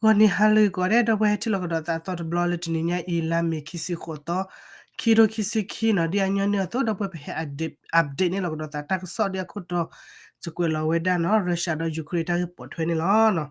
ဂီၤနံၤဟါလၢဂ့ၤကိးဂၤဒဲး ဒီပုၢ်ဝဲၢ်ဟဲထံၣ်လိာ်ကဒီးသးအသီတဘျီလၢတနံၤညါအံၤ လါမ့ၤခံဆံဃိးသီ, ခံထိခံဆံခံနီၤ, ဒ်အညီနုၢ်အသိး ဒီပုၢ်ဝဲၢ်ပဟဲ update န့ၢ်လိာ်ကဒီးသး တၢ်ကစီၣ်ဒ်အခိၣ်တီ စကွဲးလီၤဝဲဒၣ်နီၤ Russia ဒီး Ukraine တၢ်ဂ့ၢ်ပိာ်ထွဲန့ၣ်လီၤ.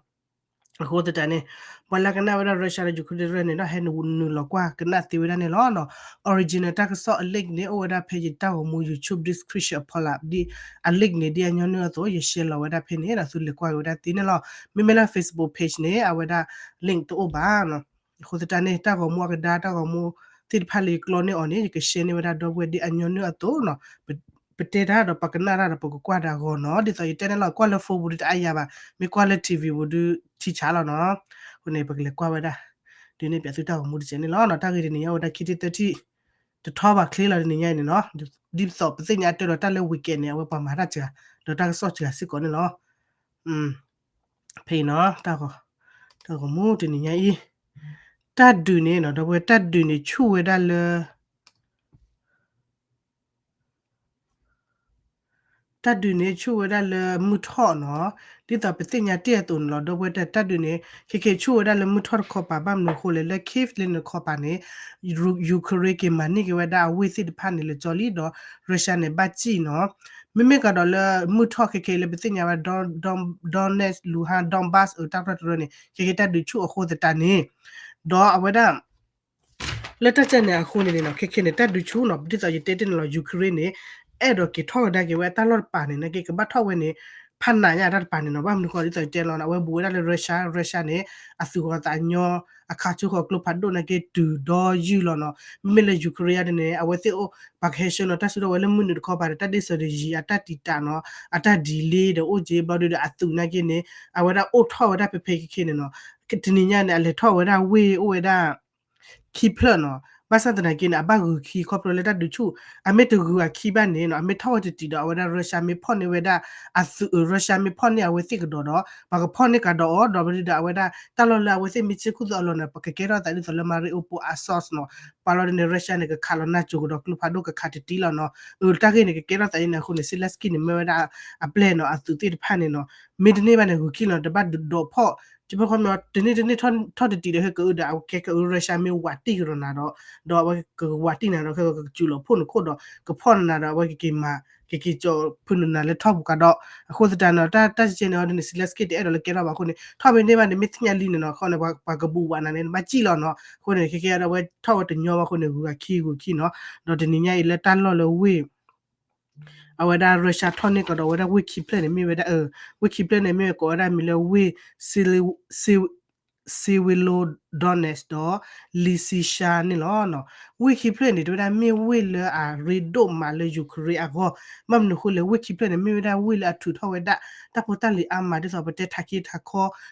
အဃိသတးန့ၣ် ပှၤလၢကနၣ်ဝဲဒၣ် Russia ဒီး Ukraine တရၢၢ်န့ၣ်ဒီး ဟဲနုာ်လီၤကွၢ်ကနၣ်သ့ဝဲဒၣ်န့ၣ်လီၤနီၤ. Original တၢ်ကစီၣ်အ link န့ၣ် အိၣ်ဝဲဒၣ်ဖဲယတၢ်ဂီၤမူ YouTube description အဖီလာ် ဒ်အ link န့ၣ် ဒ်အညီနုၢ်အသိး ယ share လီၤဝဲဒၣ်ဖဲန့ၣ်ဒီး သုလဲၤကွၢ်က့ၤဝဲဒၣ်သ့န့ၣ်လီၤ. မ့မ့ၢ်လၢ Facebook page န့ၣ် အဝဲဒၣ် link တအိၣ်ဘၣ်နီၤ. အဃိသတးန့ၣ် တၢ်ဂီၤမူအကဒါ တၢ်ဂီၤမူသ့ၣ်တဖၣ်လၢယကျီန့ၢ်အီၤန့ၣ် ယက share န့ၢ်ဝဲဒၣ်ဒီပုၢ်ဝဲၢ်ဒ်အညီနုၢ်အသိးနီၤ. ပ ပတဲတၢ်ဒီးပကနၣ်တၢ်ဒီး ပကကွၢ်တၢ်ဂီၤနီၤ. ဒ်သိးယတဲန့ၣ်လီၤ ကွၢ်လၢ phone ပူၤဒုးတအါယၤဘၣ်, မ့ၢ်ကွၢ်လၢ TV ပူၤဒုးထံဆးလီၤနီၤ. အဃိန့ၣ် ပကလဲၤကွၢ်ဝဲဒၣ် ဒုးနဲၣ်ပၠးသုတၢ်ဂီၤမူတစဲးန့ၣ်လီၤနီၤ. တၢ်ဂ့ၢ်တနံၤညါအိၣ်ဝဲဒၣ်ခံထံၣ်သၢထံၣ် တထီဘၣ်ချ့လီၤတနံၤညါအံၤန့ၣ်နီၤ. ဒ်သိးပသ့ၣ်ညါတၢ်ဒီးတၢ်လၢ weekend န့ၣ် အဝဲပှၤမၤတၢ်စှၤ ဒီးတၢ်ကစီၣ်စှၤစ့ၢ်ကီးန့ၣ်လီၤ. ဖဲအံၤနီၤ တၢ်ဂီၤမူတနံၤညါအံၤ တၢ်ဒုးန့ၣ်နီၤ ဒီပုၢ်ဝဲၢ် တၢ်ဒုးန့ၣ်ဆူၣ်ဝဲဒၣ်လၢ တၢ်ဒုးန့ၣ်ဆူၣ်ဝဲဒၣ်လၢမုၢ်ထီၣ်နီၤ. ဒ်သိးပသ့ၣ်ညါတ့ၢ်အသိးန့ၣ်လီၤ ဒီပုၢ်ဝဲၢ် တၢ်ဒုးန့ၣ် ခဲခဲဆူၣ်ဝဲဒၣ်လၢမုၢ်ထီၣ်တခီပၤ ဘၣ်မနုၤအဃိလဲၣ် လၢ Kyiv လၢန့ၣ်တခီပၤန့ၣ် Ukraine က့ၤမၤန့ၢ်က့ၤဝဲဒၣ်အဝ့ၢ်သ့ၣ်တဖၣ်န့ၣ်လၢကၠီလံဒီး Russia န့ၣ် ဘၣ်စံၣ်နီၤ. မ့မ့ၢ်ကဒီးလၢမုၢ်ထီၣ်ခဲခဲလၢပသ့ၣ်ညါဝဲ Don Donetsk Luhansk Donbas အတၢ်ရၢၢ်တရၢၢ်န့ၣ် ခဲခဲတၢ်ဒုးဆူၣ်အဃိသတးန့ၣ် ဒီးအဝဲဒၣ် လၢတၢ်ကဲန့ၣ်အဃိန့ၣ်နီၤ ခဲခဲန့ၣ် တၢ်ဒုးဆူၣ်နီၤ ဒ်သိးယတဲတ့ၢ်န့ၣ်လီၤ Ukraine န့ၣ် အဲၣ်ဒိးက့ၤထီၣ်ကဒါက့ၤဝဲအတၢ်လီၢ်တပၤန့ၣ် နာ်က့ ကဘၣ်ထီၣ်ဝဲန့ၣ် ဖးနးညါတၢ်တပၤန့ၣ်နီၤ. ဘၣ်မနုၤဃိဒ်သိးယတဲလီၤ အဝဲဘူးဝဲဒၣ်လၢ Russia, Russia န့ၣ် အသုးဂီၤသးညီ အခးဆူဃီကျိဖးဒိၣ်နာ်က့တုၤဒီးယုၢ်လီၤနီၤ. မ့မ့ၢ်လၢ Ukraine န့ၣ် အဝဲသ့ၣ်အိၣ် ပှၤကဟဲဆှၢနီၤ တၢ်စုဒီးဝဲလၢမုၢ်နုာ်တခီပၤဒီး တၢ်ဒ့ၣ်စၢၤတယံၤ အတၢ်တံာ်တာ်နီၤ အတၢ် delay ဒီးအိၣ်က့ဘျီဒုဒီးအသုးနာ်က့န့ၣ် အဝဲဒၣ်အိၣ်ထီၣ်ဝဲဒၣ်ဖဲဖဲခဲခဲန့ၣ်နီၤ. တနံၤညါန့ၣ် အလဲၤထီၣ်ဝဲဒၣ်ဝ့ၢ်အိၣ်ဝဲဒၣ် ခံဖျၢၣ်နီၤ. ဘၣ်ဆၣ်သနာ်က့န့ၣ် အဘၣ်ဂုၤခံခီဖျိလၢတၢ်ဒုးဆူၣ် အမ့ၢ်တဂုၤအခံဘၣ်န့ၣ်နီၤ အမ့ၢ်ထီၣ်ဝဲတတံၤဒီး အဝဲဒၣ် Russia မ့ၢ်ဖီၣ်န့ၢ်ဝဲဒၣ် အသုး Russia မ့ၢ်ဖီၣ်န့ၢ်အဝဲသ့ၣ်ကဒီးဒီး ပှၤကဖီၣ်န့ၢ်ကဒီးအီၤ ဒီးဝဲဒၣ်အဝဲဒၣ် တၢ်လီၢ်လၢအဝဲသ့ၣ်မ့ၢ်ဆ့ကူၣ်သီအလီၢ်န့ၣ် ပကကဲထီၣ်သးဒ်သိးလၢ Mariupol အ source နီၤ. ပှၤလီၤဒ်န့ၣ် Russia န့ၣ် ကခးလီၤနၢ်ကၠိၤကဒီးကျိဖးဒိၣ်ကခးတတံၤလီၤနီၤ. အတၢ်ဂ့ၢ်န့ၣ် ကကဲထီၣ်သးဒ်န့ၣ်အဃိန့ၣ် Zelenskyy န့ၣ် မ့ၢ်ဝဲဒၣ်အပျဲၢ်နီၤ အသုးသ့ၣ်တဖၣ်န့ၣ်နီၤ မ့ၢ်တန့ၢ်ဘၣ်န့ၣ် ဂုၤခံလီၤ တဘၣ်ဒိးဖီၣ် ကဖီမီ တန့ၢ်တန့ၢ်ထီၣ်တတံၤဒီး ဟဲကအုဒီး အဝဲကဲကအု Russia မ့ၢ်ဝးတံၢ်ကဒီးနၤဒီး ဒီးအဝဲကဝးတံၢ်နၤဒီး ကကစူၤလီၤဖိၣ်နခိၣ်ဒီး ကဖီၣ်နၤဒီး အဝဲကက့ၤမၤ ကက့ၤကၠီၤဖုနုာ်နၤလၢထီၣ်ပူၤကဒီး အဃိသတးန့ၣ် တၢ်တၢ်ကဲန့ၣ်အီၤဒ်န့ၣ် Zelenskyy တအဲၣ်ဒိးလၢကဲထီၣ်ဘၣ်အဃိန့ၣ် ထီၣ်မ့ၢ်န့ၢ်ဘၣ်န့ၣ် မ့ၢ်သ့ၣ်ညါလံန့ၣ်နီၤ အဃိန့ၣ် ပှၤကဘူးဝးနၤန့ၣ် နဘၣ်စံၣ်လီၤနီၤ. အဃိန့ၣ် ခဲခဲဒီး အဝဲထီၣ်ဝဲတညီဘၣ်အဃိန့ၣ် ဂုၤအခံဂုၤခံနီၤ. ဒီးတနံၤညါအံၤလၢတၢ်လီၢ်လၢဝ့ၢ် အဝဲဒၣ် Russia ထီၣ်န့ၢ်ကဒီးဝဲဒၣ်ဝ့ၢ်ခံဖျၢၣ်န့ၣ် မ့ၢ်ဝဲဒၣ် ဝ့ၢ်ခံဖျၢၣ်န့ၣ် မ့ၢ်ဝဲကိးဝဲဒၣ်မံၤလၢဝ့ၢ် Severodonetsk ဒီး Lysychansk န့ၣ်လီၤ. ဝ့ၢ်ခံဖျၢၣ်န့ၣ် တဲဝဲဒၣ်မ့ၢ်ဝ့ၢ်လၢအရ့ဒိၣ်မးလၢ Ukraine အဂီၢ် ဘၣ်မနုၤအဃိလဲၣ် ဝ့ၢ်ခံဖျၢၣ်န့ၣ် မ့ၢ်ဝဲဒၣ်ဝ့ၢ်လၢအထုးထီၣ်ဝဲဒၣ် တၢ်ဖိတၢ်လံၤအါမး ဒ်သိးပတဲထးခ့ထးခီ ဒ်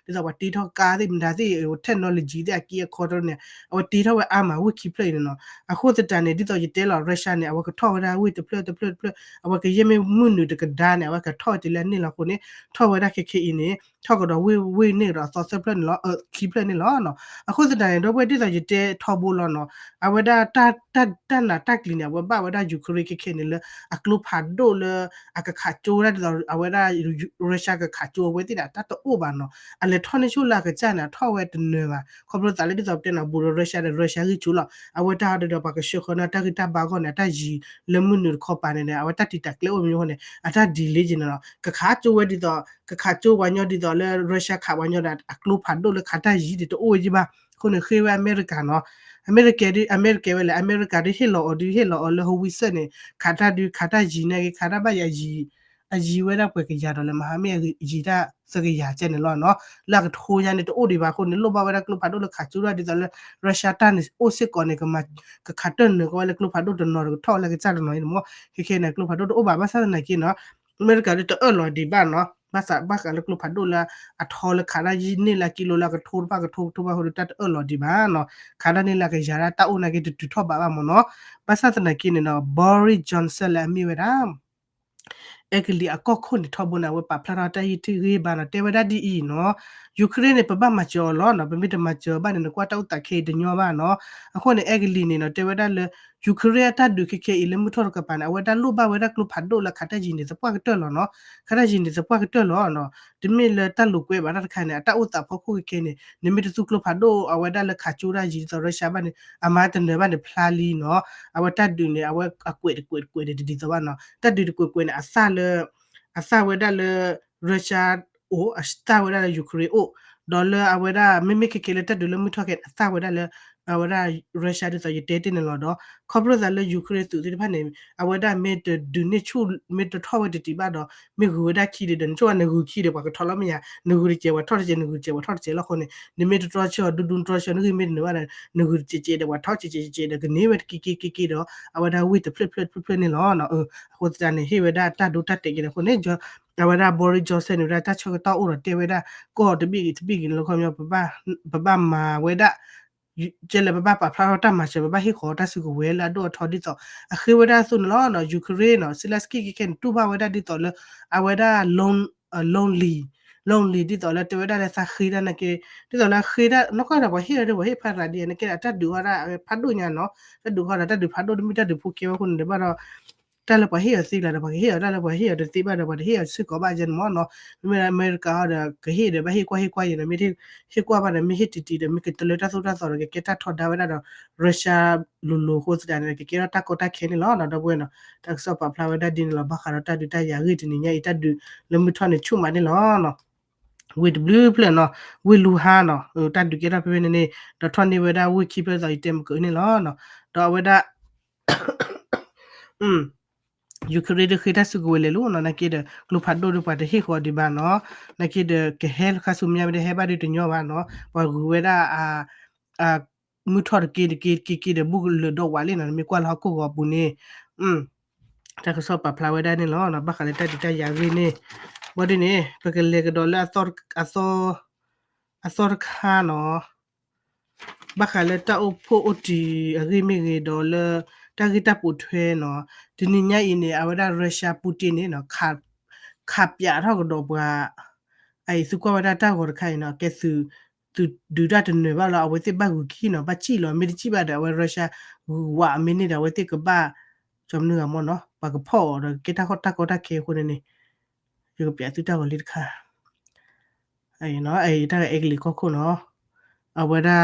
သိးပှၤတ့ထီၣ်ကါသ့ၣ်မတၤသ့ၣ် ထဲန့ၣ်လီၤလၢကံသ့ၣ်အက့အခီတန့ၣ် အဝဲတ့ထီၣ်ဝဲအါမးဝ့ၢ်ခံဖျၢၣ်အံၤန့ၣ်နီၤ. အဃိသတးန့ၣ် ဒ်သိးယတဲလီၤ Russia န့ၣ် အဝဲကထီၣ်ဝဲဒၣ်ဝ့ၢ်တဖျၢၣ်တဖျၢၣ်တဖျၢၣ် အဝဲကယဲၢ်မ့ၢ်မုၢ်နုာ်တကဒါန့ၣ် အဝဲကထီၣ်ဝဲတုၤလၢအန့ၣ်လီၤအဃိန့ၣ် ထီၣ်ဝဲဒၣ်ခဲခဲအံၤန့ၣ် ထီၣ်ကဒီးဝ့ၢ်ဝ့ၢ်န့ၢ်ကဒီးအသီသၢဖျၢၣ်န့ၣ်လီၤ ခံဖျၢၣ်န့ၣ်လီၤနီၤ. အဃိသတးန့ၣ် ဒီပုၢ်ဝဲၢ်ဒ်သိးယတဲထီဘိလီၤနီၤ အဝဲဒၣ်တၢ်တၢ်တၢ်နးတၢ်ကျံၤန့ၣ် အဝဲဘၣ်ဝဲဒၣ် Ukraine ခဲခဲန့ၣ်လၢ အကျိဖးဒိၣ်လၢ အကခးကၠိဝဲဒၣ်ဒ်သိး အဝဲဒၣ် Russia ကခးကၠိအဝဲသ့ၣ်န့ၣ် တၢ်တအိၣ်ဘၣ်နီၤ. အလဲၤထီၣ်န့ၢ်ဆူၣ်လၢအကစၢ်န့ၣ် အထီၣ်ဝဲတနၢၤဘၣ် ခီဖျိသးလၢဒ်သိးပတဲန့ၣ် ဘူးဒီး Russia ဒီး Russia ဂံၢ်ကၠိလီၤ အဝဲတၢ်ဒီးပှၤကဆှၢဃီန့ၣ် တၢ်ဂံၢ်တၢ်ဘါအဂီၢ်န့ၣ် အတၢ်ယံၤလၢမုၢ်နုာ်တခီပၤန့ၣ် အဝဲတၢ်တံာ်တာ်ကျဲအိၣ်မ့ၢ်အဃိန့ၣ် အတၢ် delay က့ၤန့ၣ်လီၤ. ကခးကၠိဝဲဒ်သိး ကခးကၠိပှၤညီဒ်သိးလၢ Russia ခးပှၤညီဒီး အကျိဖးဒိၣ်လၢခးတၢ်ယံၤဒ်တအိၣ်ဝဲဘၣ် အဃိန့ၣ် ဃ့ဝဲအမဲရကၤနီၤ. အမဲရကၤဒ် အမဲရကၤဝဲလဲၣ် အမဲရကၤဒ်ဟ့ၣ်လီၤအီၤဒ်ဟ့ၣ်လီၤအီၤလၢဟိဝံစၢၣ်န့ၣ် ခးတၢ်ဒုး ခးတၢ်ယံၤနာ်က့ ခးတၢ်ဘၣ်ယၤယံၤ အယံၤဝဲဒၣ်ပှဲၤကယၤဒီးလၢမဟါမ့ၢ်အယံၤတၢ်သၢကယၤကဲန့ၣ်လီၤနီၤ. လၢအကထိညါန့ၣ်တအိၣ်ဒံးဘၣ်အဃိန့ၣ် လိၣ်ဘၣ်ဝဲဒၣ်ကျိဖးဒိၣ်လၢခးကၠိဒၣ်ဒ်သိးလၢ Russia တၢ်န့ၣ်အိၣ်စ့ၢ်ကီးန့ၣ် ကခးတၢၢ်နၢၤကီးဝဲလၢကျိဖးဒိၣ်တနီၤတကထီၣ်လၢကစၢ်တနီၤအံၤန့ၣ်မ့ၢ် ခဲခဲန့ၣ် ကျိဖးဒိၣ်တအိၣ်ဘၣ် ဘၣ်ဆၣ်သနာ်က့နီၤ အမဲရကၤဒ်တအၢၣ်လီၤဒံးဘၣ်နီၤ ဘၣ်ဆၣ်ဘၣ်ဃးလၢကျိဖးဒိၣ်လၢအထီလၢခးတၢ်ယံၤန့ၢ်လၢ kilo လၢအကထိတဖၣ်ကထိကထိဘၣ်အဃိဒီးတၢ်တအၢၣ်လီၤဒံးဘၣ်နီၤ ခးတၢ်န့ၢ်လၢကယၤဒၣ်တၢ်အိၣ်နာ်က့တတုၤထီၣ်ဘးဘၣ်မ့ၢ်နီၤ ဘၣ်ဆၣ်သနာ်က့န့ၣ်နီၤ Boris Johnson လၢအမ့ၢ်ဝဲဒၣ် အဲကလံးအကီၢ်ခိၣ်န့ၣ်ထီဘိန့ၣ် အဝဲပာ်ဖျါထီၣ်တၢ်ယံာ်ထံဂ့ၢ်ဘါနီၤ တဲဝဲဒၣ်ဒ်အံၤနီၤ Ukraine န့ၣ် ပဘၣ်မၤစၢၤအီၤလီၤနီၤ ပမ့ၢ်တမၤစၢၤဘၣ်န့ၣ် နကွၢ်တၢ်အိၣ်သးခဲအံၤတညီဘၣ်နီၤ အဃိန့ၣ် အဲကလံးန့ၣ်နီၤ တဲဝဲဒၣ်လၢ Ukraine အတၢ်ဒုးခဲခဲအံၤလၢမုၢ်ထီၣ်တကပၤန့ၣ် အဝဲဒၣ်လိၣ်ဘၣ်ဝဲဒၣ်ကျိဖးဒိၣ်လၢခးတၢ်ယံၤန့ၣ်သပှၢ်ကတၢၢ်လီၤနီၤ, ခးတၢ်ယံၤန့ၣ်သပှၢ်ကတၢၢ်လီၤနီၤ, တမ့ၢ်လၢတၢ်လိာ်ကွဲဘၣ်တၢ်တခါန့ၣ် အတၢ်အိၣ်သးဖီခိၣ်ခဲခဲန့ၣ် နမ့ၢ်တသူကျိဖးဒိၣ် အဝဲဒၣ်လၢခးကၠိတၢ်ယံၤဒ်သိး Russia ဘၣ်န့ၣ် အမၤတနၢၤဘၣ်န့ၣ်ဖျါလံနီၤ, အဝဲတၢ်ဒုးန့ၣ် အဝဲအကွဲးတကွဲးတကွဲးန့ၣ်တဒ်သိးဘၣ်နီၤ, တၢ်ဒုးတကွဲးကွဲးန့ၣ် အသၣ်လၢ အသၣ်ဝဲဒၣ်လၢ Russia အိၣ် အသၣ်ဝဲဒၣ်လၢ Ukraine အိၣ်, ဒီးလၢအဝဲဒၣ် မ့မ့ၢ်ခဲခဲလၢတၢ်ဒုးလၢမုၢ်ထီၣ်ခဲန့ၣ် အသၣ်ဝဲဒၣ်လၢ အဝဲဒၣ် Russia ဒ်သိးယတဲတ့ၢ်န့ၣ်လီၤဒီး ခီဖျိသးလၢ Ukraine သုးသ့ၣ်တဖၣ်န့ၣ် အဝဲဒၣ်မ့ၢ်တဒုးန့ၢ်ဆူၣ် မ့ၢ်တထီၣ်ဝဲတတံၤဘၣ်ဒီး မ့ၢ်ဂုၤဝဲဒၣ်ခံဒီး နဆိကမိၣ်နဂုၤခံဒီး ပှၤကထီၣ်လီၤမ့ၢ်ယါ နဂုၤတစဲးပှၤထီၣ်တစဲး နဂုၤတစဲးပှၤထီၣ်တစဲးလီၤအဃိန့ၣ် နမ့ၢ်တတြီဆၢအီၤဒူဒူ နတြီဆၢနဂံၢ်မ့ၢ်တနုာ်ဘၣ်ဒီး နဂုၤတစဲးစဲးဒီးပှၤထီၣ်စဲးစဲးစဲးဒီး ကန့ၢ်ဝဲတက့က့က့က့ဒီး အဝဲဒၣ်ဝ့ၢ်တဖျၢၣ်ဖျၢၣ်ဖျၢၣ်ဖျၢၣ်န့ၣ်လီၤ. အဃိသတးန့ၣ် ဟ့ၣ်ဝဲဒၣ်တၢ်ဒိတၢ်တဲာ်က့ၤန့ၣ်အဃိန့ၣ် အဝဲဒၣ် Boris Johnson န့ၣ်ဝဲဒၣ်တၢ်ဆၢကတီၢ်အိၣ်ဒီးတဲဝဲဒၣ် ကီၢ်တဘ့ၣ်ဂ့ၤတဘ့ၣ်ဂ့ၤန့ၣ်လီၤ ခီပညီ ပဘၣ်မၤဝဲဒၣ် ကဲလၢပဘၣ်ပာ်ဖျါထီၣ်တၢ်မၤစၢၤ ပဘၣ်ဟ့ၣ်ဃီၤတၢ်စုကဝဲၤလၢအဒိၣ်အထီဒ်သိး အဃ့ဝဲဒၣ်အသိးန့ၣ်လီၤ. Ukraine နီၤ Zelenskyy ခဲခဲန့ၣ် တူၢ်ဘၣ်ဝဲဒၣ်ဒ်သိးလၢ အဝဲဒၣ် lonely ဒ်သိးလၢတဲဝဲဒၣ်လၢသးဃ့တၢ်နာ်က့ ဒ်သိးလၢအဃ့တၢ်နီၢ်ကီၢ်ဒီး ပှၤဟ့ၣ်အီၤဒီး ပှၤဟ့ၣ်ဖးရၤဒံး နာ်က့ဒီး အတၢ်ဒုးဃီဒၣ်ဖးဒိၣ်ညါနီၤ တၢ်ဒုးဃီဒီး တၢ်ဒုးဖးဒိၣ်တမ့ၢ်တၢ်ဒုးဖိကဲဝဲအဃိန့ၣ်ဒီးဘၣ်ဒီး တၢ်လၢပှၤဟ့ၣ်အီၤသ့ကျါဒီး ပှၤကဟ့ၣ်အီၤတၢ်လၢပှၤဟ့ၣ်အီၤတသ့ဘၣ်ဒီး ပှၤတဟ့ၣ်အီၤစ့ၢ်ကီးဘၣ်ယဲန့ၣ်မ့ၢ်နီၤ မ့မ့ၢ်လၢအမဲရကၤအီၤဒီး ကဟ့ၣ်ဒီးဘၣ်ဟ့ၣ်ကွၢ်ဟ့ၣ်ကွၢ်ယဲန့ၣ် မ့ၢ်ဟ့ၣ်ကွၢ်ဘၣ်ဒီး မ့ၢ်ဟ့ၣ်တံၢ်တံၢ်ဒီး မ့ၢ်ကတလၢတၢ်သိၣ်တၢ်သီဒီး ကကဲတၢ်ထီဒါဝဲဒၣ်ဒီး Russia လိၤလိၤအဃိသတးန့ၣ် ကကဲထီၣ်တၢ်ကီတၢ်ခဲန့ၣ်လီၤ. ဒီပုၢ်ဝဲၢ်နီၤ တၢ်ကစီၣ်ပာ်ဖျါဝဲဒၣ်ဒ်န့ၣ်လီၤ. ဘၣ်ဃးဒီးတၢ်ဒုးတၢ်ယၤအဂ့ၢ်တနံၤညါအံၤ တၢ်ဒုးလၢမုၢ်ထီၣ်န့ၣ်ဆူၣ်မးန့ၣ်လီၤ. ဝ့ၢ်တဘျုးဖျၢၣ်နီၤ ဝ့ၢ် Luhansk နီၤ တၢ်ဒုးကဲထီၣ်ဖဲဖဲန့ၣ်န့ၣ် ဒီးထီၣ်န့ၢ်ဝဲဒၣ်ဝ့ၢ်ခံဖျၢၣ်သိးယတဲမကၢန့ၣ်လီၤ. ဒီးအဝဲဒၣ် Ukraine ဒုးဃ့တၢ်စုကဝဲၤလဲၤလိၤနီၤ နာ်က့ဒီး ကျိဖးဒိၣ်ဒီးပှၤတဟ့ၣ်ဃီၤဒံးဘၣ်နီၤ နာ်က့ဒီး ကဟဲခါဆူမဲာ်ညါမ့ၢ်တဟဲဘၣ်ဒုးတညီဘၣ်နီၤ ပှၤဂုၤဝဲဒၣ် မုၢ်ထီၣ်တက့တက့တက့က့ဒီး ဘူၣ်လၢာ်ဒီဝးလံနီၤ နမ့ၢ်ကွၢ်လၢဟီၣ်ခိၣ်ဂီၤအပူၤန့ၣ် တၢ်ကစီၣ်ပာ်ဖျါဝဲဒၣ်န့ၣ်လီၤ. ဘၣ်ဃးလၢတၢ်ဒုးတၢ်ယၤအဂ့ၢ်န့ၣ် ဘၣ်ဒ်န့ၣ် ပကလဲၤကဒီးလၢ အသီတခါနီၤ ဘၣ်ဃးလၢတၢ်အိၣ်ဖှိၣ်အိၣ်တံၢ်အဂ့ၢ်မ့ၢ်ဂ့ၤဒီးလၢ တၢ်ဂ့ၢ်တၢ်ပိာ်ထွဲနီၤ တနံၤညါအံၤန့ၣ် အဝဲဒၣ် Russia Putin န့ၣ်နီၤ ခးပၠးထီၣ်ကဒီးပှၤ အအံၤသုကွၢ်ဝဲဒၣ်တၢ်ဂီၤတခါအံၤနီၤ ကဲသုး သုးဒုးတၢ်တနၢၤဘၣ်လီၤ အဝဲသ့ၣ်ဘၣ်ဂုၤခံနီၤ ဘၣ်စံၣ်လီၤ မ့ၢ်တစံၣ်ဘၣ်ဒီး အဝဲ Russia ဂုၤဝးအမ့ၢ်န့ၢ်ဒီး အဝဲသ့ၣ်ကဘၣ် ကၠီမနုၤဂၤမ့ၢ်နီၤ ပှၤကဖီၣ်အီၤဒီးကဲတၢ်ဃီတၢ်ကီတၢ်ခဲအဃိန့ၣ်န့ၣ် ယကပၠးသုတၢ်ဂီၤလံတခါ တၢ်ဂၤအဲကလံးကီၢ်ခိၣ်နီၤ အဝဲဒၣ်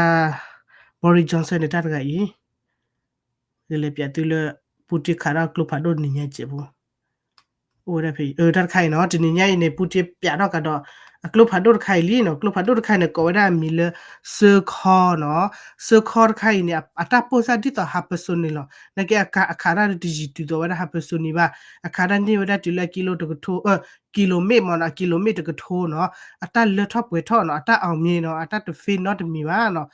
Boris Johnson န့ၣ်တၢ်တဂၤအံၤ ယလဲၤပၠးသုလၢ Putin ခးထီၣ်ကျိဖးဒိၣ်တနံၤညါစဲးဖိ အိၣ်ဝဲဒၣ်ဖဲ တၢ်တခါအံၤနီၤ တနံၤညါအံၤန့ၣ် Putin ပၠးထီၣ်ကဒီး အကျိဖးဒိၣ်တခါအံၤလံနီၤ ကျိဖးဒိၣ်တခါအံၤန့ၣ် ကိးဝဲဒၣ်အမံၤလၢ စၢခီနီၤ စၢခီတခါအံၤန့ၣ် အတၢ်ပိၢ်စၢ်ဒ်သိး hypersonic န့ၣ်လီၤ နာ်က့အခးတၢ်တယံၤတုၤသိးဝဲဒၣ် hypersonic ဘၣ် အခးတၢ်န့ၢ်ဝဲဒၣ်တုၤလၢအကံလိတကထိ ကံလိမ့ၣ်မ့ၢ်နီၤ အကံလိမ့ၣ်တကထိနီၤ အတၢ်လၢထီၣ်ပှဲၤထီၣ်နီၤ အတၢ် အောင်မြင် နီၤ အတၢ်တသ့နီတမံၤဘၣ်နီၤ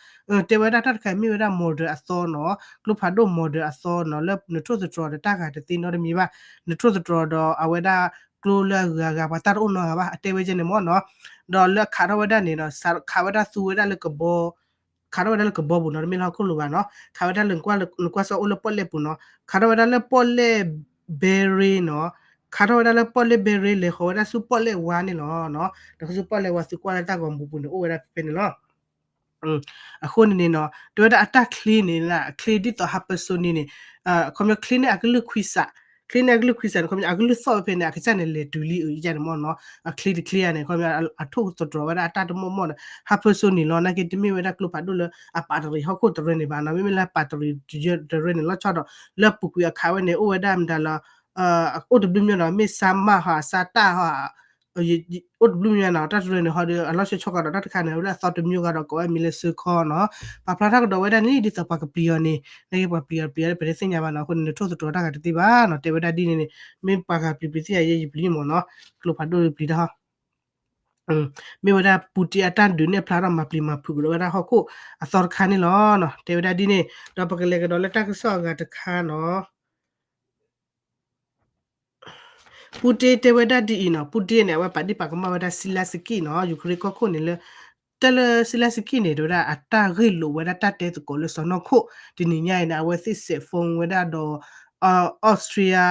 တဲဝဲဒၣ်တၢ်တခါမ့ၢ်ဝဲဒၣ် model အသီနီၤ ကျိဖးဒိၣ် model အသီနီၤ လၢနထိၣ်သတြီၤဒီးတၢ်ဂၤတသ့နီတမံၤဘၣ် နထိၣ်သတြီၤဒီးအဝဲဒၣ် ကျိလၢအဂုၤအဂၤပှၤတၢ်တအိၣ်နီတဂၤဘၣ် အတဲဝဲဒ်န့ၣ်မ့ၢ်နီၤ ဒီးလၢခးထီၣ်ဝဲဒၣ်န့ၣ်နီၤ ခးဝဲဒၣ်သူဝဲဒၣ်လၢကဘီ ခးထီၣ်ဝဲဒၣ်လၢကဘီပူၤနီၤ တမ့ၢ်လၢဟီၣ်ခိၣ်လိၤဘၣ်နီၤ ခးဝဲဒၣ်လၢ နကွၢ်စီၤအိၣ်လၢပီၣ်လဲၣ်ပူၤနီၤ ခးထီၣ်ဝဲဒၣ်လၢပီၣ်လဲၣ် ဘဲရ့နီၤ ခးထီၣ်ဝဲဒၣ်လၢပီၣ်လဲၣ်ဘဲရ့ လဲၤဃီၤဝဲဒၣ်ဆူပီၣ်လဲၣ်ဝါန့ၣ်လီၤနီၤ ဒီးဆူပီၣ်လဲၣ်ဝါသုကွၢ်လၢတၢ်ဂီၤမူပူၤန့ၣ် အိၣ်ဝဲဒၣ်ဖဲဖဲန့ၣ်လီၤ အဃိန့ၣ်န့ၣ်နီၤ တဲဝဲဒၣ်အတၢ်ချ့န့ၣ် ချ့ဒ်သိး hypersonic န့ၣ် ခီပညီချ့န့ၣ်အကလုၢ်ခွံစး ချ့န့ၣ်အကလုၢ်ခွံစးန့ၣ် ခီပညီအကလုၢ်သီၣ်ဖဲန့ၣ် အကစၢ်န့ၣ်လဲၤတုၤလံအယါန့ၣ်မ့ၢ်နီၤ အချ့တချ့ဧါန့ၣ် ခီပညီအထိၣ်သတြီၤဝဲဒၣ်အတၢ်တမီၢ်မီၢ်န့ၣ် hypersonic န့ၣ်လီၤ နာ်က့တမ့ၢ်ဝဲဒၣ်ကျိဖးဒိၣ်လၢအပာ်တရံးဟီၣ်ခိၣ်တရၢန့ၣ်ဘၣ်နီၤ မ့မ့ၢ်လၢအပာ်တရံးတရၢန့ၣ် လီၤဆီဒီး လၢအပူၤကွံာ်အခးဝဲန့ၣ် အိၣ်ဝဲဒၣ်မတၤလီၤ အိၣ်တဘျုးမံၤနီၤ မ့ၢ် SAMARS ဟီ SATARS ဟီ အိၣ်တဘျုးမံၤနီၤ တၢ်တရၢန့ၣ်ဟီဒီး အလီၤဆီဆီကဒီးတၢ်တခါန့ၣ် ဝဲဒၣ်အသီတမျိုးဂၤဒီး ကိးဝဲမံၤလၢစၢခီနီၤ ပာ်ဖျါထီၣ်ကဒီးဝဲဒၣ်န့ၣ် ဒ်သိးပှၤကပျံၤအီၤန့ၣ် နာ်က့ပှၤပျံၤအီၤပျံၤအီၤပတသ့ၣ်ညါဘၣ်နီၤ အဃိန့ၣ် နထိၣ်သတြီၤတၢ်ဂၤတသ့ဘၣ်နီၤ တဲဝဲဒၣ်ဒ်န့ၣ်န့ၣ် မ့ၢ်ပှၤဂၤပျံၤပျံၤသ့ၣ်ညါယဲယပျံၤမ့ၢ်နီၤ ကျိဖးဒိၣ်ပျံၤတၢ်ဟီ မ့ၢ်ဝဲဒၣ် Putin အတၢ်ဒုးနဲၣ်ဖျါထီၣ်မၤပျံၤမၤဖုးကဒီးဝဲဒၣ်ဟီၣ်ခိၣ်အသီတခါန့ၣ်လီၤ. တဲဝဲဒၣ်ဒ်န့ၣ် ဒီးပကလဲၤကဒီးလၢတၢ်ကစီၣ်အဂၤတခါနီၤ Putin တဲဝဲဒၣ်ဒ်အံၤနီၤ Putin န့ၣ် အဝဲပာ်ဒ့ၣ်ပာ်ကမၣ်ဝဲဒၣ် Zelenskyy နီၤ Ukraine ကီၢ်ခိၣ်န့ၣ်လၢ တၢ်လၢ Zelenskyy န့ၣ် တဲဝဲဒၣ်အတၢ်ဂ့ၢ်လိာ်ဝဲဒၣ်တၢ်တဲသကိးလၢစီၢ်နီၤခိၣ် တနံၤညါအံၤန့ၣ် အဝဲသ့ၣ်စဲး phone ဝဲဒၣ်ဒီး Austria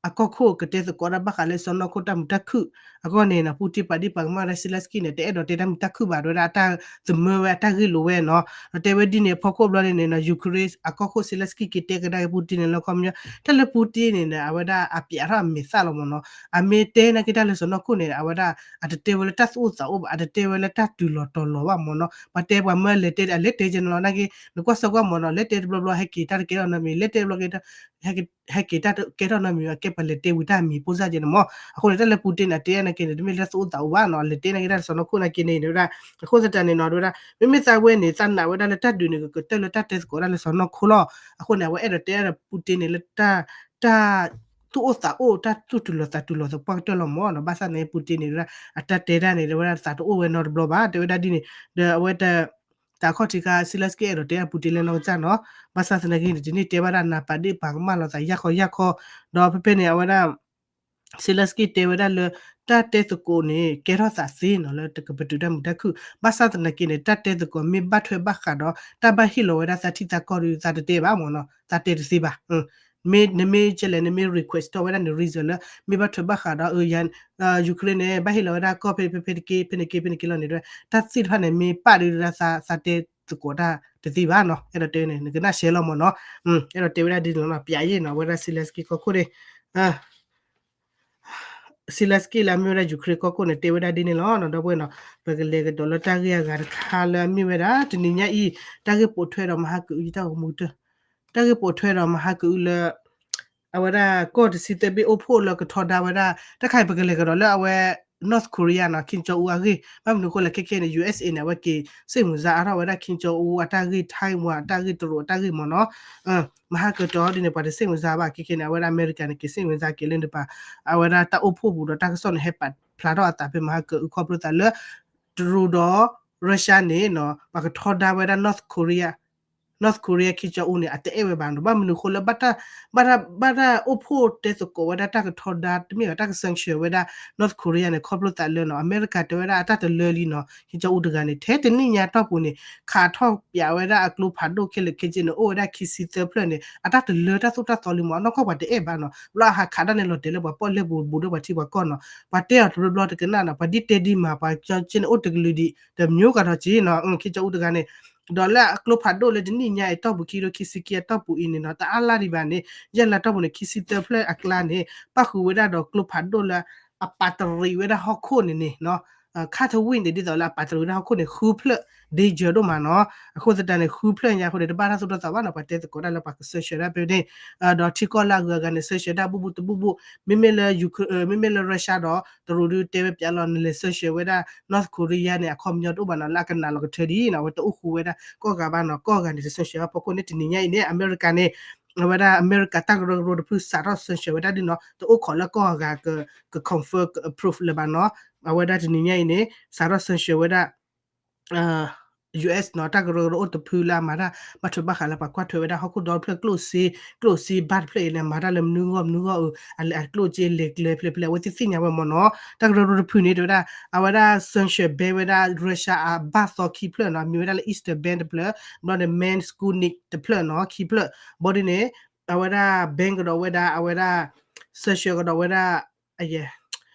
အ အကီၢ်ခိၣ်ကတဲသကိးတၢ်ဘၣ်ဃးလၢစီၢ်နီၤခိၣ်တၢ်မုာ်တၢ်ခုၣ်အဂီၢ်န့ၣ်နီၤ ပူၣ်တ့ၢ်ပာ်ဒ့ၣ်ပာ်ကမၣ်ဝဲဒၣ် Zelensky န့ၣ် တအဲၣ်ဒိးတဲတၢ်မုာ်တၢ်ခုၣ်ဘၣ် တဲဝဲဒၣ်အတၢ်သမၢဝဲအတၢ်ဂ့ၢ်လိာ်ဝဲနီၤ ဒီးတဲဝဲဒ်န့ၣ်အဖီခိၣ်ဘျီန့ၣ်နီၤ Ukraine အကီၢ်ခိၣ် Zelensky က့ၤတဲကဒါက့ၤ Putin န့ၣ်လၢခီပညီ တၢ်လၢ Putin န့ၣ် အဝဲဒၣ်အပျးထီၣ်အမဲာ်သၣ်လီၤမ့ၢ်နီၤ အမ့ၢ်တဲနာ်က့တၢ်လၢစီၢ်နီၤခိၣ်န့ၣ် အဝဲဒၣ် အတတဲဝဲလၢတၢ်သူၣ်အိၣ်သးအိၣ်ဘၣ် အတတဲဝဲလၢတၢ်တုၤလီၤတီၤလီၤဘၣ်မ့ၢ်နီၤ ပှၤတဲပှၤမၢလဲၤတဲ အလဲၤတဲကဲနီၤလီၤ နာ်က့ နကွၢ်စၢၤကွၢ်မ့ၢ်နီၤ လဲၤတဲတဘျီဘျီ ဟဲက့ၤတၢ်တကဲထီၣ်နီတမံၤ လဲၤတဲတဘျီက့ၤ ဟဲက့ၤတၢ်တကဲထီၣ်နီတမံၤ အကဲပှၤလဲၤတဲဝံၤတၢ်မံၤ ပိၢ်စၢ်ကဲန့ၣ်မ့ၢ် အဃိန့ၣ် တၢ်လၢ Putin န့ၣ် အတဲနာ်က့န့ၣ် တမ့ၢ်လၢသူၣ်အိၣ်သးအိၣ်ဘၣ်နီၤ လဲၤတဲနာ်က့တၢ်လၢစီၢ်နီၤခိၣ်နာ်က့န့ၣ် တဲဝဲဒၣ် အဃိသတးန့ၣ်နီၤ တဲဝဲဒၣ် မ့မ့ၢ်သးဝဲန့ၣ် သးနာ်ဝဲဒၣ်လၢတၢ်ဒုးန့ၣ် ကကတၢၢ်လၢတၢ်တဲသကိးတၢ်လၢစီၢ်နီၤခိၣ်လီၤ အဃိန့ၣ် အဝဲအဲၣ်ဒိးတဲဒၣ် Putin န့ၣ်လၢ တၢ်သူၣ်အိၣ်သးအိၣ် တၢ်သူၣ်တုၤလီၤသးတုၤလီၤသပှၢ်ကတၢၢ်လီၤမ့ၢ်နီၤ ဘၣ်ဆၣ်န့ၣ် Putin န့ၣ် တဲဝဲဒၣ် အတၢ်တဲတၢ်န့ၣ် တဲဝဲဒၣ်သးတအိၣ်ဝဲနီတဘျီဘၣ် တဲဝဲဒၣ်ဒ်န့ၣ် ဒီးအဝဲတ တၢ်ခီၣ်ထံးခါ Zelensky အဲၣ်ဒိးတဲ Putin လၢနီၢ်ကစၢ်နီၤ ဘၣ်ဆၣ်သနာ်က့န့ၣ် တန့ၢ်တဲဘၣ်ဒၣ်နၤပာ်ဒ့ၣ်ပာ်ကမၣ်လိာ်သးယၢ်ခီယၢ်ခီ ဒီးဖဲဖဲန့ၣ် အဝဲဒၣ် Zelensky တဲဝဲဒၣ်လၢ တၢ်တဲသကိးန့ၣ် ကဲထီၣ်သးသ့နီၤ လၢတကပတုာ်တၢ်မုာ်တၢ်ခုၣ် ဘၣ်ဆၣ်သနာ်က့န့ၣ် တၢ်တဲသကိးမ့ၢ်ဘၣ်ထွဲဘၣ်ဃးဒီး တၢ်ဘၣ်ဟ့ၣ်လီၤဝဲဒၣ်သးထံသးကီၢ်ဒီး သးတတဲဘၣ်မ့ၢ်နီၤ သးတဲတသ့ဘၣ် မ့ၢ်နမ့ၢ်ကဲလဲၣ် နမ့ၢ် request ထီၣ်ဝဲဒၣ်န့ၣ် reason လၢ မ့ၢ်ဘၣ်ထွဲဘၣ်ဃးဒီး Ukraine န့ၣ် ဘၣ်ဟ့ၣ်လီၤဝဲဒၣ်ကီၢ်ဖဲဖဲတက့ ဖဲနက့ ဖဲနက့လီၤန့ၣ် တၢ်သ့ၣ်တဖၣ်န့ၣ် မ့ၢ်ပာ်ဒုးဒၣ်သးတဲသကိးတၢ်တသ့ဘၣ်နီၤ အဲၣ်ဒိးတဲန့ၣ် နကနၣ်ရှဲလီၤမ့ၢ်နီၤ အဲၣ်ဒိးတဲဝဲဒၣ်ဒ်န့ၣ်လီၤနီၤ ပျးယ့ၣ်နီၤ အဝဲဒၣ် Zelensky ကီၢ်ခိၣ်န့ၣ် Zelensky လၢအမ့ၢ်ဝဲဒၣ် Ukraine ကီၢ်ခိၣ်န့ၣ် တဲဝဲဒၣ်ဒ်န့ၣ်လီၤနီၤ ဒီပုၢ်ဝဲၢ်နီၤ ပကလဲၤကဒီးလၢတၢ်ဂ့ၢ်အဂၤတခါလၢအမ့ၢ်ဝဲဒၣ် တနံၤညါအံၤ တၢ်ဂ့ၢ်ပိာ်ထွဲဒီးမဟါကအု တၢ်ဂ့ၢ်ပိာ်ထွဲဒီးမဟါကအုလၢ အဝဲဒၣ်ကီၢ်တဆံသၢဘ့ၣ်အိၣ်ဖှိၣ်လၢကထီဒါဝဲဒၣ် တၢ်ခါအံၤပကလဲၤကဒီးလၢအဝဲ North Korea နီၤ Kim Jong Un အဂ့ၢ် ဘၣ်မနုၤအဃိလဲၣ် ခဲခဲန့ၣ် USA န့ၣ် အဝဲက့ၤ စိတ်ဝင်စား အါထီၣ်ဝဲဒၣ် Kim Jong Un အတၢ်ဂ့ၢ် Taiwan အတၢ်ဂ့ၢ် တရူးအတၢ်ဂ့ၢ်မ့ၢ်နီၤ မဟါကတီၢ်ဒ်န့ၣ် ပှၤတ စိတ်ဝင်စား ဘၣ် ခဲခဲန့ၣ် အဝဲဒၣ်အမဲရကၤန့ၣ် က့ၤ စိတ်ဝင်စား က့ၤလၢန့ၣ်ပှၤ အဝဲဒၣ်တၢ်အိၣ်ဖှိၣ်ပူၤဒီးတၢ်ကစီၣ်န့ၣ် ဟဲပာ်ဖျါထီၣ်အသးဖဲမဟါကအုခီဖျိသးလၢ တရူးဒီး Russia န့ၣ်နီၤ ပှၤကထီဒါဝဲဒၣ် North Korea North Korea Kim Jong Un န့ၣ် အတအဲၣ်ဝဲဘၣ်နီၤ ဘၣ်မနုၤအဃိလၢ ဘၣ်တၢ် ဘၣ်တၢ်အိၣ်ဖှိၣ်တဲသကိးဝဲဒၣ်တၢ်ကထီဒါ တမ့ၢ်ဘၣ်တၢ်က sanction ဝဲဒၣ် North Korea န့ၣ် ခီဖျိသးလၢနီၤ အမဲရကၤတဲဝဲဒၣ်အတၢ်တလၢလံနီၤ Kim Jong Un တဂၤန့ၣ် ထဲတနံၣ်ညါတီၢ်ပူၤန့ၣ် ခးထီၣ်ပျးဝဲဒၣ်အကျိဖးဒိၣ်ခဲလၢာ်ခဲဆ့န့ၣ် အိၣ်ဝဲဒၣ်ခံဆံသၢဖျၢၣ်န့ၣ် အတၢ်တလၢတၢ်သိၣ်တၢ်သီလံမ့ၢ် အနီၢ်ကီၢ်ပှၤတအဲၣ်ဘၣ်နီၤ ဘျီအဟးခးဒၣ်န့ၣ်လီၤတဲာ်လၢပှၤပီၣ်လဲၣ်ပူၤဘူးဒီးပှၤထံပှၤကီၢ်နီၤ ပှၤတဲအီၤတဘျီဘျီတကနၣ်နီၤ ပှၤဒ်တဲဒ်မၤ ပှၤကၠီက့န့ၣ်အိၣ်တကလုာ်ဒံး တမျိုးကဒီးက့နီၤ Kim Jong Un တဂၤန့ၣ် ဒီးလၢအကျိဖးဒိၣ်လၢတနံၣ်ညါအံၤတီၢ်ပူၤခံကထိခံဆံခံအတီၢ်ပူၤအံၤန့ၣ်နီၤ တအါလါဒံးဘၣ်န့ၣ် ယဲၢ်လါတီၢ်ပူၤန့ၣ် ခံဆံသၢဖျၢၣ်အကျါန့ၣ် ပၣ်ဃုာ်ဝဲဒၣ်ဒီးကျိဖးဒိၣ်လၢ အပာ်တရံးဝဲဒၣ်ဟီၣ်ခိၣ်န့ၣ်န့ၣ်နီၤ ခါထဝံၣ်န့ၣ် ဒ်သိးလၢအပာ်တရံးဝဲဒၣ်ဟီၣ်ခိၣ်န့ၣ် ဃုဖျၢၣ် danger ဒိၣ်မးနီၤ အဃိသတးန့ၣ် ဃုဖျၢၣ်ညါအဃိန့ၣ် တဘၣ်တၢ်သိၣ်တၢ်သီဘၣ်နီၤ ပှၤတဲသကိးတၢ်လၢပှၤက sanction ဒၣ်ဖဲန့ၣ် ဒီးထံကီၢ်လၢအဂုၤအဂၤန့ၣ် sanction ဒၣ်ဘူၣ်ဘူၣ်တဘူၣ်ဘူၣ် မ့မ့ၢ်လၢ မ့မ့ၢ်လၢ Russia ဒီး တရူးဒုးတဲဝဲပျးလီၤ နလဲၤ sanction ဝဲဒၣ် North Korea န့ၣ် အခီပညီတအိၣ်ဘၣ်နီၤ လၢအကနၣ်လီၤကထၢဒ်နီၤ အဝဲတအိၣ်ဃူဝဲဒၣ် ကီၢ်ဂၤဘၣ်နီၤ ကီၢ်ဂၤန့ၣ် တ sanction ဘၣ်ဖီခိၣ်န့ၣ် တနံၤညါအံၤန့ၣ် အမဲရကၤန့ၣ် အဝဲဒၣ်အမဲရကၤတၢ်ကရၢကရိတဖုစးထီၣ် sanction ဝဲဒၣ်ဒ်နီၤ တအိၣ်ခိးလၢကီၢ်ဂၤက က confirm က approve လၢၤဘၣ်နီၤ အဝဲဒၣ်တနံၤညါအံၤန့ၣ် စးထီၣ် sanction ဝဲဒၣ် US နီၤ တၢ်ကရၢကရိအိၣ်တဖုလၢအမၤတၢ် ဘၣ်ထွဲဘၣ်ဃးလၢပှၤကွၢ်ထွဲဝဲဒၣ်ဟီၣ်ခိၣ်ဒီဖျၢၣ်ကျိၣ်စ့ ကျိၣ်စ့ဘၣ်တဖျၢၣ်အံၤန့ၣ် မၤတၢ်လၢမနုၤဂီၢ်မနုၤဂီၢ်အၢ အကျိၣ်စ့လဲၤကျဲဖျဲးဖျဲး အဝဲသ့ၣ်သ့ၣ်ညါဝဲမ့ၢ်နီၤ တၢ်ကရၢကရိတဖုန့ၣ် တဲဝဲဒၣ် အဝဲဒၣ် sanction ဘဲဝဲဒၣ် Russia အဘၣ်သီခံဖျၢၣ်နီၤ မ့ၢ်ဝဲဒၣ်လၢ Eastern Bank တဖျၢၣ် ဘျီန့ၣ် Manskonik တဖျၢၣ်နီၤ ခံဖျၢၣ် ဘျီဒ်န့ၣ် အဝဲဒၣ် ban ကဒီးဝဲဒၣ် အဝဲဒၣ် sanction ကဒီးဝဲဒၣ်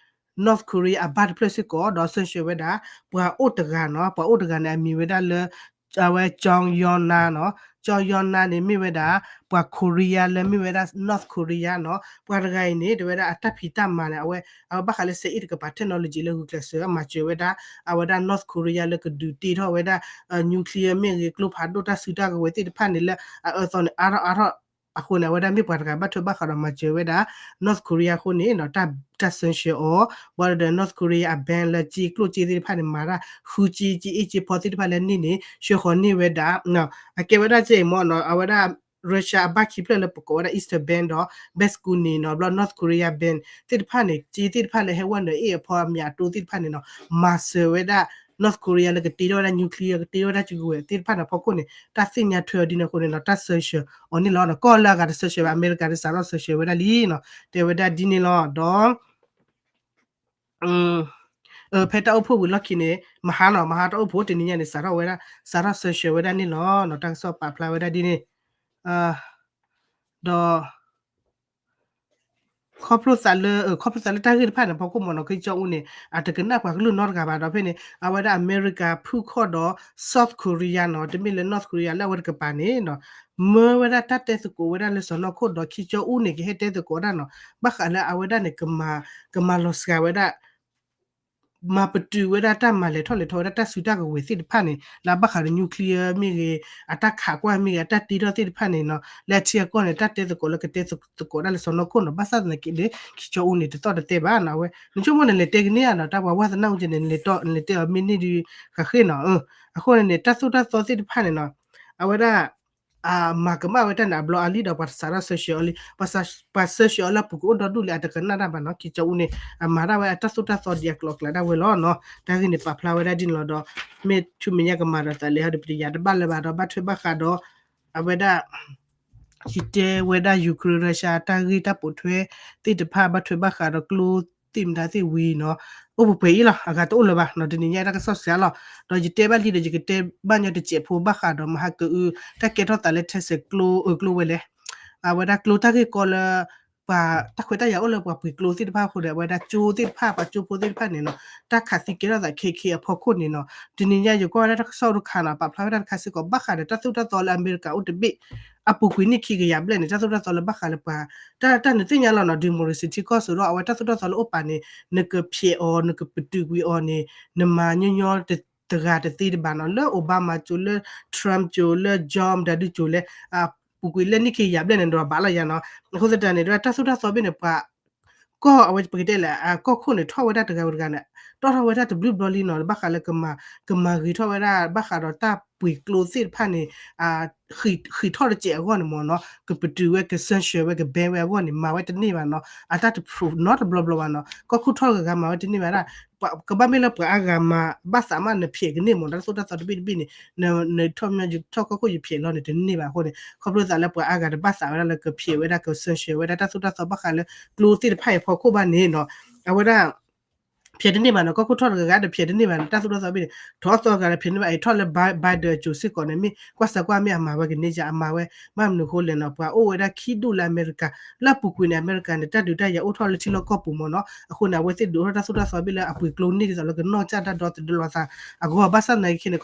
North Korea အဘၣ်တဖျၢၣ်စ့ၢ်ကီး ဒီး sanction ဝဲဒၣ် ပှၤအိၣ်တဂၤနီၤ ပှၤအိၣ်တဂၤန့ၣ် အမံၤဝဲဒၣ်လၢ အဝဲ Jong Yong Nam နီၤ Jong Yong Nam န့ၣ် မ့ၢ်ဝဲဒၣ် ပှၤ Korea လၢမ့ၢ်ဝဲဒၣ် North Korea နီၤ ပှၤတဂၤအံၤန့ၣ် တဲဝဲဒၣ်အတၢ်ဖံးတၢ်မၤန့ၣ် အဝဲ အဝဲဘၣ်ဃးလၢ စဲအ့ၣ်တကပၤ technology လၢဂုာ်ကျဲးစၢး မၤစၢၤဝဲဒၣ် အဝဲဒၣ် North Korea လၢကဒုးတ့ထီၣ်ဝဲဒၣ် nuclear မ့ၢ်ဂ့ၤ ကျိဖးဒိၣ်တၢ်စုတၢ်ကဝဲၤသ့ၣ်တဖၣ်န့ၣ်လၢ အအၢသီန့ၣ် အါထီၣ်အါထီၣ် အဃိန့ၣ် အဝဲဒၣ်မ့ၢ်ပှၤတဂၤဘၣ်ထွဲဘၣ်ဃးဒီးမၤစၢၤဝဲဒၣ် North Korea အဃိန့ၣ် တၢ် တၢ် sanction အီၤ ဘၣ်ဒီး North Korea အ ban လၢက့ကျိၣ်က့သ့ၣ်တဖၣ်န့ၣ် မၤတၢ်ဃုက့ က့အ့ၣ်က့ဖီသ့ၣ်တဖၣ်လၢန့ၣ်န့ၣ် ဆှၢဃီၤန့ၢ်ဝဲဒၣ် အကဲဝဲဒၣ်ကဲအံၤမ့ၢ်နီၤ အဝဲဒၣ် Russia အဘၣ်ခံဖျၢၣ်လၢပကိးဝဲဒၣ် Eastern Bank ဒီး Manskonik နီၤ ဘျီ North Korea ban သ့ၣ်တဖၣ်န့ၣ် က့သ့ၣ်တဖၣ်လၢဟဲဝဲနုာ်အ့ၣ်အဖီအမၠးအတိသ့ၣ်တဖၣ်န့ၣ်နီၤ မၤစၢၤဝဲဒၣ် North Korea လၢကတ့ထီၣ်ဝဲဒၣ် nuclear ကတ့ထီၣ်ဝဲဒၣ်စုကဝဲၤသ့ၣ်တဖၣ်န့ၣ် ဖီခိၣ်န့ၣ် တၢ်သ့ၣ်ညါထွဲအီၤဒ်န့ၣ်အဃိန့ၣ်နီၤ တၢ် sanction အီၤန့ၣ်လီၤ. ကီၢ်လၢအဂၤတ sanction ဘၣ် အမဲရကၤတစးထီၣ် sanction ဝဲဒၣ်လံနီၤ တဲဝဲဒၣ်ဒ်န့ၣ်လီၤ. ဒီး ဖဲတၢ်အိၣ်ဖှိၣ်ဝံၤလီၢ်ခံန့ၣ် မဟါနီၤ မဟါတၢ်အိၣ်ဖှိၣ်တနံၤညါန့ၣ် စးထီၣ်ဝဲဒၣ် စးထီၣ် sanction ဝဲဒၣ်န့ၣ်လီၤ. တၢ်ကစီၣ်ပာ်ဖျါဝဲဒၣ်ဒ်န့ၣ် ဒီး ခီဖျိသးလၢ ခီဖျိသးလၢတၢ်ဂ့ၢ်တဖၣ်န့ၣ် ဖီခိၣ်မ့ၢ်နီၤ Kim Jong Unန့ၣ် အတကနၣ်ပှၤကလုၢ်နီတဂၤဘၣ်ဒီးဖဲန့ၣ် အဝဲဒၣ်အမဲရကၤဖုၣ်ခီၣ်ဒီး South Korea နီၤ တမ့ၢ်လၢ North Korea လၢအဝဲတကပၤန့ၣ်နီၤ မၢဝဲဒၣ်တၢ်တဲသကိးဝဲဒၣ်လၢစီၢ်နီၤခိၣ်ဒီး Kim Jong Unန့ၣ် ကဟဲတဲသကိးဒၣ်နီၤ ဘၣ်ဃးလၢအဝဲဒၣ်န့ၣ် ကမၤလီၤစှၤဝဲဒၣ် မၤပတုာ်ဝဲဒၣ်တၢ်မၤလဲၤထီၣ်လဲၤထီဝဲဒၣ်တၢ်စုတၢ်ကဝဲၤသ့ၣ်တဖၣ်န့ၣ် လၢအဘၣ်ဃးဒီး nuclear မ့ၢ်ဂ့ၤ အတၢ်ခးကွၢ်မ့ၢ်ဂ့ၤ အတၢ်တ့ထီၣ်သ့ၣ်တဖၣ်န့ၣ်နီၤ လၢအထံအကီၢ်န့ၣ် တၢ်တဲသကိးလၢကတဲသကိးဒၣ်လၢစီၢ်နီၤခိၣ်နီၤ ဘၣ်ဆၣ်သနာ်က့လၢ Kim Jong Unန့ၣ် တသီၣ်တတဲဘၣ်နီၤ အဝဲ နဆိကမိၣ်န့ၣ် လဲၤတဲကန့ၢ်ဧါနီၤ တၢ်ပှၤဝါသနာအိၣ်ကဲန့ၣ် နလဲၤတဲအီၤမ့ၢ်န့ၢ်ဒုး ဃးဃ့နီၤ အဃိန့ၣ်န့ၣ် တၢ်သိၣ်တၢ်သီသ့ၣ်တဖၣ်န့ၣ်နီၤ အဝဲဒၣ် အမၤကမၣ်ဝဲတၢ်န့ၣ် အဘျီအလံၤဒီး ပှၤတစးထီၣ် social အီၤလံ ပှၤ social အီၤလၢအပူၤကွံာ်အိၣ်ဒီဒူၣ်လံ အတကနၣ်တၢ်ဘၣ်နီၤ Kim Jong Unန့ၣ် အမၤတၢ်ဝဲအတၢ်သိၣ်တၢ်သီဒ်အကျိၤအကျဲဒၣ်ဝဲလီၤနီၤ တၢ်ဂ့ၢ်န့ၣ်ပာ်ဖျါဝဲဒၣ်ဒ်န့ၣ်လီၤဒီး မ့ၢ်ဆူမဲာ်ညါကမၤဒီးသးလဲၤဟီဒီး ပတယၤတဘၣ်လၢၤဘၣ်ဒီး ဘၣ်ထွဲဘၣ်ဃးဒီး အဝဲဒၣ် ယတဲဝဲဒၣ် Ukraine Russia တၢ်ဂ့ၢ်တၢ်ပိာ်ထွဲသ့ၣ်တဖၣ် ဘၣ်ထွဲဘၣ်ဃးဒီးကျိသ့ၣ်မတၤသ့ၣ်ဝံၤနီၤ အိၣ်ပှဲၤပှဲၤအံၤလီၤ အဂၤတအိၣ်လၢၤဘၣ်နီၤ တနံၤညါတၢ်ကစီၣ်စှၤလီၤ ဒီးယတဲဘၣ်လံဒီး ယကတဲဘၣ်ညီတစဲးဖိ ဘၣ်ဃးဒီးမဟါကအု တၢ်ကဲထီၣ်သးလၢ Texas ကျိ အၢ ကျိဝဲလဲၣ် အဝဲဒၣ်ကျိတၢ်ဂ့ၢ်ကီလၢ ပှၤတၢ်ခွဲးတၢ်ယာ်အိၣ်လၢပှၤပှ့ၤကျိသ့ၣ်တဖၣ်အဃိဒီး အဝဲဒၣ်ကၠိသ့ၣ်တဖၣ် ပှၤကၠိဖိသ့ၣ်တဖၣ်န့ၣ်နီၤ တၢ်ခးသံကဲထီၣ်သးခဲခဲအဖီခိၣ်န့ၣ်နီၤ တနံၤညါယကွၢ်ဝဲဒၣ်တၢ်ကစီၣ်တခါနီၤ ပာ်ဖျါဝဲဒၣ်တခါစ့ၢ်ကီး ဘၣ်ဃးဒီးတၢ်သိၣ်တၢ်သီလၢအမဲရကၤအိၣ်တဘ့ၣ် အပူၤကွံာ်နံၣ်ခံကယၤဘျဲၣ်န့ၣ် တၢ်သိၣ်တၢ်သီလၢဘၣ်ဃးလၢပှၤ တၢ် တၢ်နသ့ၣ်ညါလီၤနီၤ democracy ထံကီၢ်စ့ၢ်ဒီး အဝဲတၢ်သိၣ်တၢ်သီလၢအိၣ်ပာ်န့ၣ် နကဖျဲးအီၤ နကပတုာ်ကွံာ်အီၤန့ၣ် နမၤညီညီတဂၤတသ့တဘၣ်နီၤ လၢ Obama ကၠိ လၢ Trump ကၠိ လၢ Joe မတၤဒုကၠိလဲၣ် ပူၤကွံာ်လၢနံၣ်ခံကယၤဘျဲၣ်န့ၣ်ဒီးဘၣ်လီၤယၤနီၤ အဃိသတးန့ၣ်ဒီး တၢ်သိၣ်တၢ်သီဘ့ၣ်န့ၣ် ပှၤ ကီၢ်အဝဲပကတဲလဲၣ် ကီၢ်ခိၣ်န့ၣ် ထီၣ်ဝဲဒၣ်တဂၤဝဲတဂၤန့ၣ် တီၣ်ထီၣ်ဝဲဒၣ်တဘျုးဘျီလံနီၤ ဘၣ်ဃးလၢ ကမၤဂ့ၤထီၣ်ဝဲဒၣ် ဘၣ်ဃးဒီးတၢ်ပှ့ၤကျိသ့ၣ်တဖၣ်န့ၣ် ဃံးထီၣ်တစဲးအဂီၢ်န့ၣ်မ့ၢ်နီၤ ကပတုာ်ဝဲ က sanction ဝဲ က ban ဝဲအဂီၢ်န့ၣ် မၤဝဲတန့ၢ်ဘၣ်နီၤ အတၢ်တ prove နီတဘျီဘျီဘၣ်နီၤ ကီၢ်ခိၣ်ထီၣ်တဂၤဂၤမၤဝဲတန့ၢ်ဘၣ်ဒၣ် ကဘၣ်မ့ၢ်လၢပှၤအါဂၤမၤဘၣ်သးမး နဖျဲးကန့ၢ်မ့ၢ် တၢ်သိၣ်တၢ်သီတဘ့ၣ်တဘ့ၣ်န့ၣ် နထီၣ်မ့ၢ် ထီၣ်ကီၢ်ခိၣ်ယဖျဲးလီၤန့ၣ် တန့ၢ်ဘၣ်အဃိန့ၣ် ခီဖျိသးလၢပှၤအါဂၤတဘၣ်သးဝဲဒၣ်လၢကဖျဲးဝဲဒၣ် က sanction ဝဲဒၣ် တၢ်သိၣ်တၢ်သီဘၣ်ဃးလၢကျိသ့ၣ်တဖၣ်အံၤဖီခိၣ်ဘၣ်န့ၣ်နီၤ အဝဲဒၣ် ဖျဲးတန့ၢ်ဘၣ်နီၤ ကီၢ်ခိၣ်ထီၣ်တဂၤဂၤဒီး ဖျဲးတန့ၢ်ဘၣ်နီၤ တၢ်သိၣ်တၢ်သီဘ့ၣ်န့ၣ် ထီၣ်သီဂၤဒီးဖျဲးန့ၢ်ဘၣ် အံၤထီၣ်လၢ Biden အစိၤစ့ၢ်ကီးန့ၣ် မ့ၢ်ကွၢ်စၢၤကွၢ်မ့ၢ်အမၤဝဲကန့ၢ်ယါ အမၤဝဲ ဘၣ်မနုၤအဃိလဲၣ်နီၤ ပှၤအိၣ်ဝဲဒၣ်ခံဒူၣ်လၢအမဲရကၤ လၢအပူၤကွံာ်န့ၣ် အမဲရကၤန့ၣ် တၢ်ဒုးတၢ်ယၤအိၣ်ထီၣ်လၢထံလီၢ်ကီၢ်ပူၤမ့ၢ်နီၤ အဃိန့ၣ် အဝဲသ့ၣ်ဒုးအိၣ်ထီၣ်တၢ်သိၣ်တၢ်သီဘ့ၣ်လၢအပှ့ၤကျိန့ၢ်ဒ်သိးလၢကနီၢ်ကစၢ်တၢ်ဒီသဒၢလီၤသးအဂီၢ် ဘၣ်ဆၣ်သနာ်က့န့ၣ် ခီဖျိသး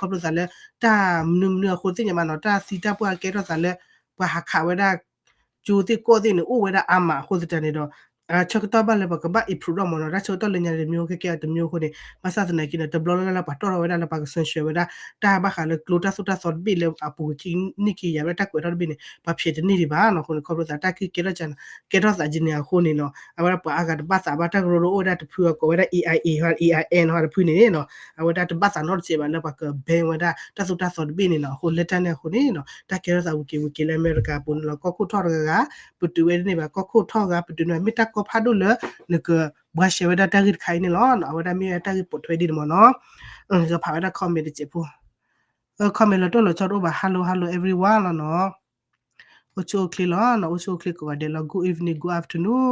လၢ တၢ်မနုၤမနုၤအဃိသ့ၣ်ညါဘၣ်နီၤ တၢ်သံတၢ်ပှၢ်ကဲထီၣ်သးလၢ ပှၤဟးခးဝဲဒၣ် ကၠိသ့ၣ်ကီၢ်သ့ၣ်န့ၣ် အိၣ်ဝဲဒၣ်အါမးအဃိသတးန့ၣ်ဒီး ဆၢကတီၢ်ဘၣ်လၢပကဘၣ် improve ထီၣ်မ့ၢ်နီၤ တၢ်ဆၢကတီၢ်လၢညါန့ၣ် တမံၤအိၣ် ခဲကဲတမံၤအိၣ်အဃိန့ၣ် ဘၣ်ဆၣ်သနာ်က့န့ၣ် တဘျီလၢ်လၢ်လၢပှၤတီၣ်ထီၣ်ဝဲဒၣ်လၢပှၤက sanction ဝဲဒၣ် တၢ်ဘၣ်ဃးလၢကျိတၢ်သိၣ်တၢ်သီတဘ့ၣ်လၢအပူၤကွံာ်ခံနံၣ်ခံကယၤဘျဲၣ် တၢ်ကွဲးထီၣ်တဘ့ၣ်န့ၣ် ပှၤဖျဲးတန့ၢ်ဒံးဘၣ်နီၤ အဃိန့ၣ် ခီဖျိသးတၢ်ဂ့ၢ်ကဲထီၣ်ကဲထီၣ်သး ယန့ၣ်အဃိန့ၣ်နီၤ အဝဲဒၣ်ပှၤအါဂၤတဘၣ်သးဘၣ် တၢ်ကရၢကရိအိၣ်ဝဲဒၣ်တဖုအကိးဝဲဒၣ် A I A ဟီ A I N ဟီတဖုန့ၣ်နီၤ အဝဲဒၣ်တဘၣ်သးနီတစဲးဘၣ်လၢပှၤက ban ဝဲဒၣ်တၢ်သိၣ်တၢ်သီတဘ့ၣ်န့ၣ်နီၤ အဃိလၢတၢ်န့ၣ်အဃိန့ၣ်နီၤ တၢ်ကဲထီၣ်သးဝံၤက့ၤဝံၤက့ၤလၢအမဲရကၤအပူၤန့ၣ်လီၤ ကီၢ်ခိၣ်ထီၣ်တဂၤဂၤ ပတုာ်ဝဲတန့ၢ်ဘၣ် ကီၢ်ခိၣ်ထီၣ်ဂၤ ပတုာ်န့ၢ်ဘၣ် မ့ၢ်တၢ်ကီဖးဒိၣ်လၢ နကဘှါရှဲဝဲဒၣ်တၢ်ဂ့ၢ်တခါအံၤန့ၣ်လီၤ အဝဲဒၣ်မ့ၢ်ဝဲတၢ်ဂ့ၢ်ပိာ်ထွဲဒ်န့ၣ်မ့ၢ်နီၤ ကဖးဝဲဒၣ် comment တစဲးဖိ comment လီၤတိၢ်လီၤဆီတအိၣ်ဘၣ် hello hello everyone လီၤနီၤ အိၣ်ဆူၣ်အိၣ်ချ့လီၤနီၤ အိၣ်ဆူၣ်အိၣ်ချ့ကိးဂၤဒဲးလီၤ good evening good afternoon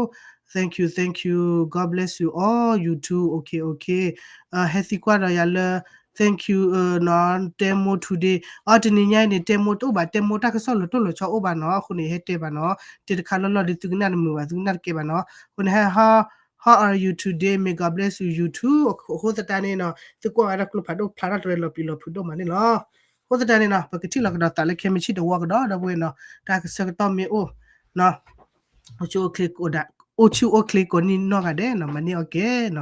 thank you thank you god bless you all you too okay okay ဟဲသံကွၢ်ဒီးယၤလၢ thank you နီၤ တဲမိၢ် today အီ တနံၤညါအံၤန့ၣ် တဲမိၢ်တအိၣ်ဘၣ် တဲမိၢ်တၢ်ကစီၣ်လီၤတိၢ်လီၤဆီအိၣ်ဘၣ်နီၤ အဃိန့ၣ် ဟဲတဲဘၣ်နီၤ တဲတခါလီၢ်လီၢ်ဒီး သုကနၣ်တမုာ်ဘၣ် သုကနၣ်တကဲဘၣ်နီၤ အဃိန့ၣ် how how are you today may god bless you you too အဃိသတးန့ၣ်နီၤ သုကွၢ်ဝဲဒၣ်ကျိဖးဒိၣ်ဖျါထီၣ်တရံးလီၤပျံၤလီၤဖုးဒိၣ်မးန့ၣ်လီၤ အဃိသတးန့ၣ်နီၤ ပကထံၣ်လီၤကဒီးသးလၢခဲမုၢ်ဆ့ၣ်တဝီကဒီး ဒီပုၢ်ဝဲၢ်နီၤ တၢ်ကဆၢကတီၢ်မ့ၢ်အိၣ် အိၣ်ဆူၣ်အိၣ်ချ့ကိးဒၣ် အိၣ်ဆူၣ်အိၣ်ချ့ကိးနံၣ်နီၢ်ဂၤဒဲးနီၤ မၤန့ၢ်အီၤကဲနီၤ